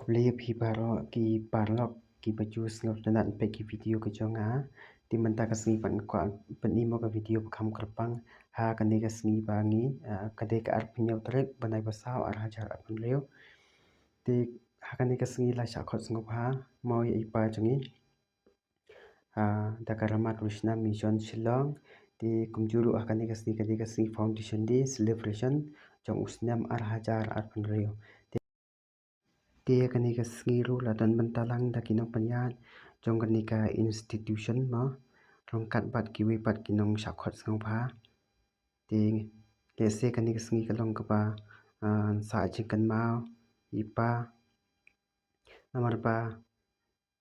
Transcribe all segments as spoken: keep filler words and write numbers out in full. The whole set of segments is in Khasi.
Khublei ïa phi baroh ki paralok kiba ju sngewtynnat peit ki video ka jong nga. Te mynta ka sngi pat nga kwah pyni mo ka video ba kham kyrpang ha kane ka sngi ba ngi, ah, ka dei ka arphew hynñiew tarik bnai ba saw ar hajar arphew hynriew. Te ha kane ka sngi la shah khot sngewbha mo ïa i pa jong ngi, ah, da ka Ramakrishna Mission Shillong. Te kumjuh ruh ha kane ka sngi ka dei ka sngi Foundation Day celebration jong u snem ar hajar arphew hynriew. Te, te kane ka sngi ruh la don bynta lang da ki nongpynïaid jong kane ka institution mo, ryngkat bad kiwei pat ki nongshah khot sngewbha. Te lehse kane ka sngi ka long kaba, ah, sah jingkynmaw ïa i pa, namar ba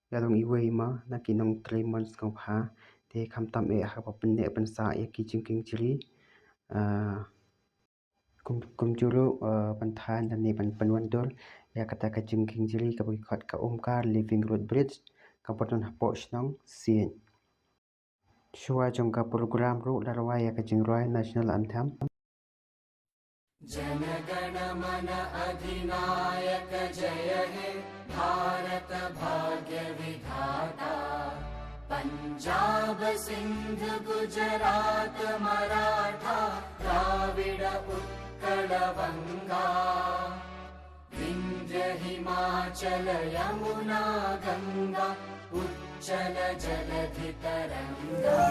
ïa long iwei mo na ki nongtrei mon sngewbha. Te khamtam eh ha kaba pynneh pynsah ïa ki jingkieng jri, ah, kum, kumjuh ruh, ah, ban thaiñ lane ban pynwandur ïa kata ka jingkieng jri kaba ki khot ka Umkar Living Root Bridge kaba don hapoh shnong Siej. Shuwa jong ka program ruh la rwai ïa ka jingrwai National Anthem. जनगणमन अधिनायक जय हे भारत भाग्य विधाता। पंजाब सिंध गुजरात मराठा द्राविड़ उत्कल वंगा। विंध्य हिमाचल यमुना गंगा उच्चल जलधि तरंगा।